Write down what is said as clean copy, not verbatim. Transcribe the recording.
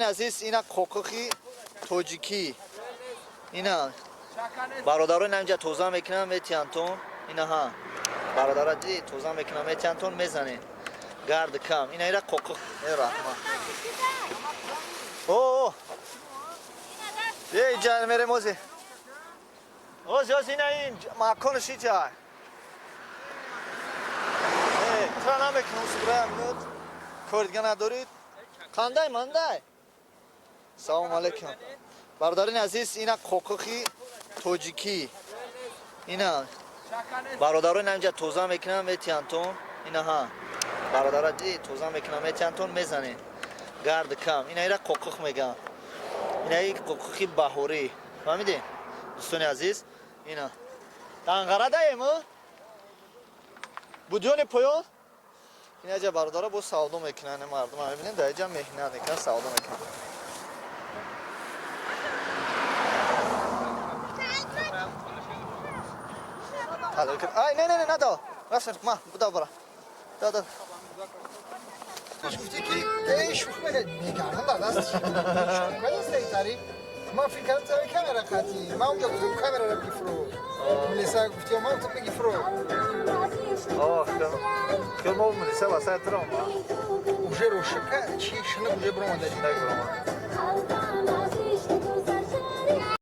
Азиз, ина қоқиқи тоҷикӣ, ина бародарон инҷа тоза мекунанд, метиҳантон. Инаҳа, бародара, диди, тоза мекунанд, метиҳантон, мезанед, гард кам. Ина ира қоқиқ. Э, раҳмат. О, е, иҷа мерем. Ози, ози, ози, ина ин маконаш иҷа. Э, тра намекунам, субра минут кор дига надорид. Қандай мандай? Салому алейкум, бародарини азиз, ина қоқиқи тоҷикӣ, ина бародарон инҷа тоза мекунанд, метиҳантон. Инаҳа, бародара, диди, тоза мекунанд, метиҳантон, мезанед, гард кам. Ина ира қоқиқ мегӯянд, ина и қоқиқи баҳорӣ, фаҳмидед, дӯстони азиз? Ина данғара даем будёни поён. Инаҷа бародара бо савдо мекунанд, мардум мебинем, дар иҷа меҳнат мекунанд, савдо мекунанд. Ай, не, не, не, надо. Рафтем, ма, буда бара. Да, да. Гуфти ки эй, шӯхӣ мекардам, дар даст шӯхӣ кардастаи тари. Ман фикр кардам, тари камера қатӣ. Ман унҷа гуфтам, камераро бигифро. Милиса гуфти, ман гуфтам, бигифро. О, хел мо милиса васай тром. Уже рошика чи шина уже бромада. Так бромада.